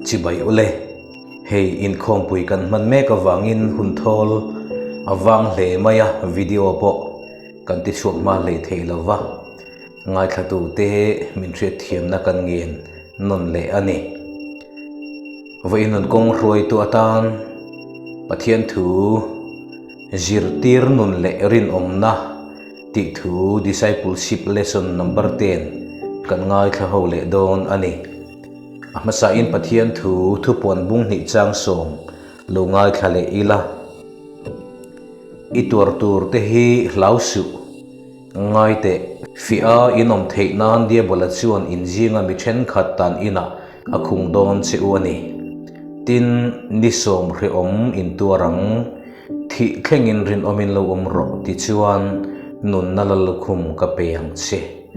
Chibai ule. Hei inkhawmpui kan hman mek avangin hun thawl a vang hle mai a, video pawh kan ti chhuak hma hlei thei lo va, ngaithlatute min hriatthiamna kan ngen nawn leh a ni. Vawiin nun kawng hruaitu atan Pathian thu zirtir nun leh rinawmna tih thu Discipleship Lesson Number ten kan ngaithla ho leh dawn a ni. A hmasain Pathian thu thupuan bung hnih chang sawm lo ngaithla leh ila. I tuar tur te hi hlau suh. Ngai teh. Fiah a inawm theih nan Diabola chuan in zinga mi thenkhat tan inah a khung dawn che u a ni. Tin, ni sawm hrehawm in tuar ang. Thih thlengin rinawmin lo awm rawh tichuan nunna Lallukhum ka pe ang che.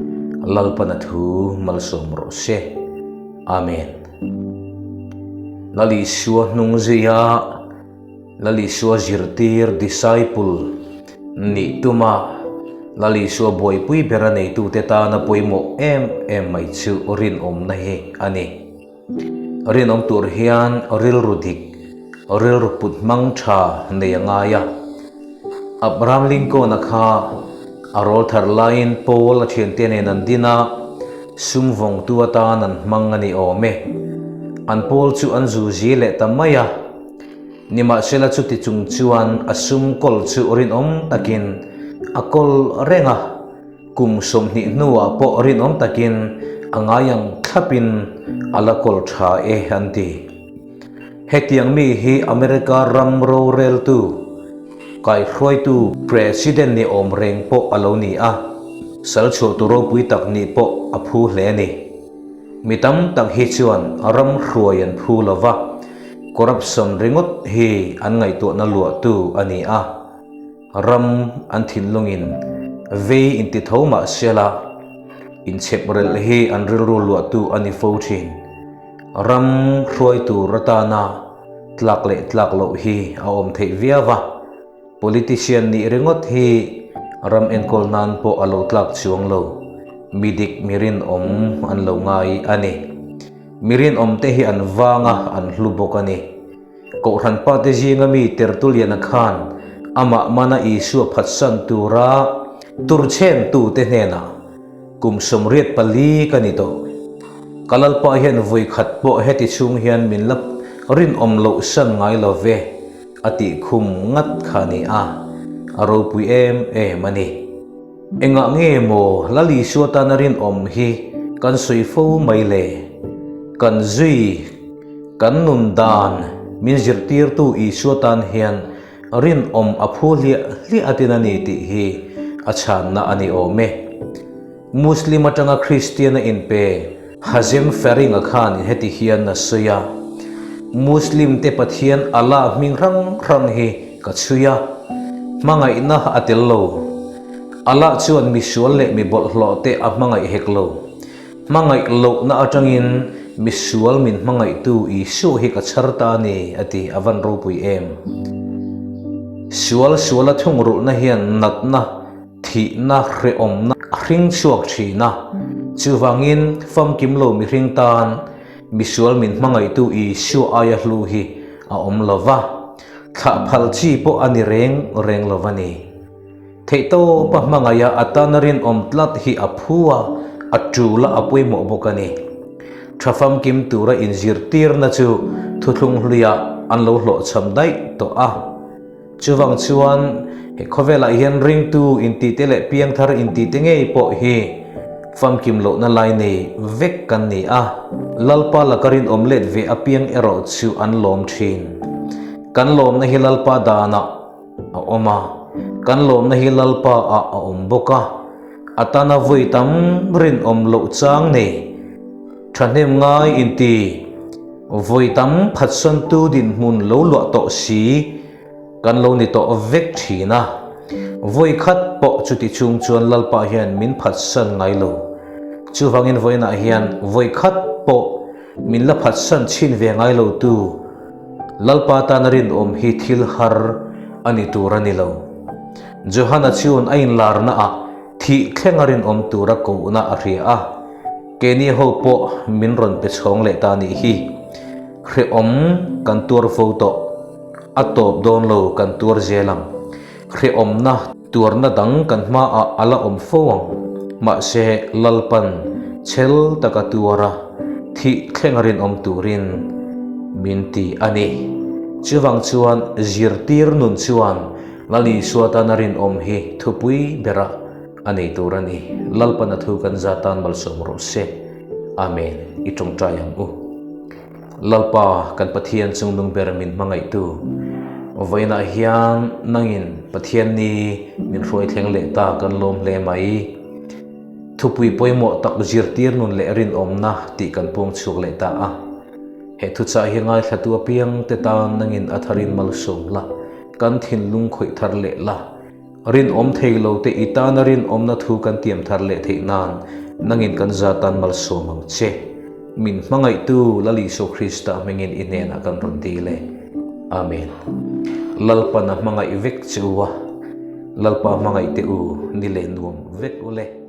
Lalpana thu malsawm rawh se. Amen. Lal Isua hnung zuia Lal Isua zirtir, disciple, nih tuma Lal Isua buaipui bera neitute tana pawimawh em em mai chu rinawmna hi a ni. Rinawm tur hian rilru dik, rilru put hmang tha nei a ngai a. Abraham Lincoln-a kha a rawl thar laiin Paul a thiante nen an din a, sum vawngtu atan an hmang a ni awm e. An pawl chu an zu zi leh ta mai a. Nimahsela chuti chung chuan a sum kawl chu rinawm takin a kawl reng a. Kum 20 hnuah pawh rinawm takin a ngai ang thlapin a la kawl tha e an ti. Hetiang mi hi America ram roreltu, kaihruaitu President ni awm reng pawh a lo ni a, sal chhuahtu ropui tak nih pawh a phu hle a ni. Mi tam tak hi chuan ram hruai an phu lo va, corruption ringawt hi an ngaihtuahna luahtu a ni a. Ram an thinlungin vei inti tho mah sela, inchhep relh hi an rilru luahtu a ni fo thin. Ram hruai tur atana tlak leh tlak loh hi a awm theih viau va, politician nih ringawt hi ram enkawl nan pawh a lo tlak chuang lo, mi dik mi rinawm an lo ngai a ni. Mi rinawmte hi an vang a, an hlu bawk a ni. Kohhran pate zinga mi Tertullian-a khan amah mana Isua phatsan tura turchhentute hnenah, Kum 84 ka ni tawh. Ka Lalpa hian vui khat pawh heti chhung hian min la rinawm loh san ngai lo ve, a tih khum ngat kha a ni a, a ropui em em a ni. Engah nge maw Lal Isua tana rinawm hi kan sawi fo mai le? Kan zui, kan nun dan min zirtirtu Isua tan hian rinawm a phu hliah hliah atin a ni tih hi a chhanna a ni awm e. Muslim atanga Kristian a inpe Hazem Faring-a khan heti hian a sawi a, Muslim te Pathian Allah hming hrang hrang hi ka chhui a, hmangaihna a tel lo. Allah chuan misual leh mi bawlhhlawh te a hmangaih hek lo. Hmangaih lohna atangin misual min hmangaihtu Isua hi ka chhar ta a ni, a ti, a van ropui em. Sual suala thungrulhna hian natna Thihna hrehawmna a hring chhuak thin a, chuvangin famkim lo mihring tan misual min hmangaihtu Isua aia hlu hi a awm lo va, thlah phal chi pawh a ni reng reng lo va ni. Theihtawpa hmangaiha a tana rinawm tlat hi a phu a, a tul a, a pawimawh bawk a ni. Tha famkim tura inzirtirna chu thuthlung hluiah an lo hlawhchham daih tawh a. Chuvang chuan he khawvelah hian ringtu intihte leh piangthar intihte ngei pawh hi famkim lohna lai nei vek kan ni a, Lalpa laka rinawm let ve apiang erawh chu an lawm thin. Kan lawmna hi Lalpa danah a awm a, kan lawmna hi Lalpa ah a awm bawk a, a tana vawi tam rinawm loh chang nei thahnem ngai inti vawi tam phatsantu dinhmun lo luah tawh si Kan lo ni tawh vek thin a, vawi khat pawh chuti chung chuan Lalpa hian min phatsan ngai lo. Chuvangin vawiinah hian vawi khat pawh min la phatsan chhin ve ngai lo tu Lalpa tana rinawm hi thil har a ni tur a ni lo. Johana chuan a inlarna ah thih thlenga rinawm tura kohna a hria a, keini ho pawh min rawn pe chhawng leh ta nih hi. Hrehawm kan tuar fo tawh. A tawp dawn lo kan tuar zel ang. Hrehawmna tuarna dang kan hmaah a la awm fo ang. Mahse, Lalpan chhel taka tuar a, thih thleng a rinawm turin min ti a ni. Chuvang chuan zirtir nun chuan Lal Isua tana rinawm hi thupui bera a nei tur a ni. Lalpan a thu kan za tan malsawm rawh se. Amen. I tawngtai ang u. Lalpa kan Pathian chungnung ber min hmangaihtu, vawiinah hian nangin Pathian ni min hruai thleng leh ta kan lawm hle mai. Thupui pawimawh tak zirtir nun leh rinawmna tih kan puang chhuak leh ta a. He thuchah hi ngaithlatu apiang te tan nangin a tharin malsawm la, kan thinlung khawih thar leh la. Rinawm thei lo te i tana rinawmna thu kan tiam thar leh theih nan nangin kan za tan malsawm ang che. Min hmangaihtu Lal Isua Krista hmingin i hnenah kan rawn dil e. Amen. Lalpan a hmangaih vek che u a, Lalpa hmangaih te u ni leh nuam vek u le.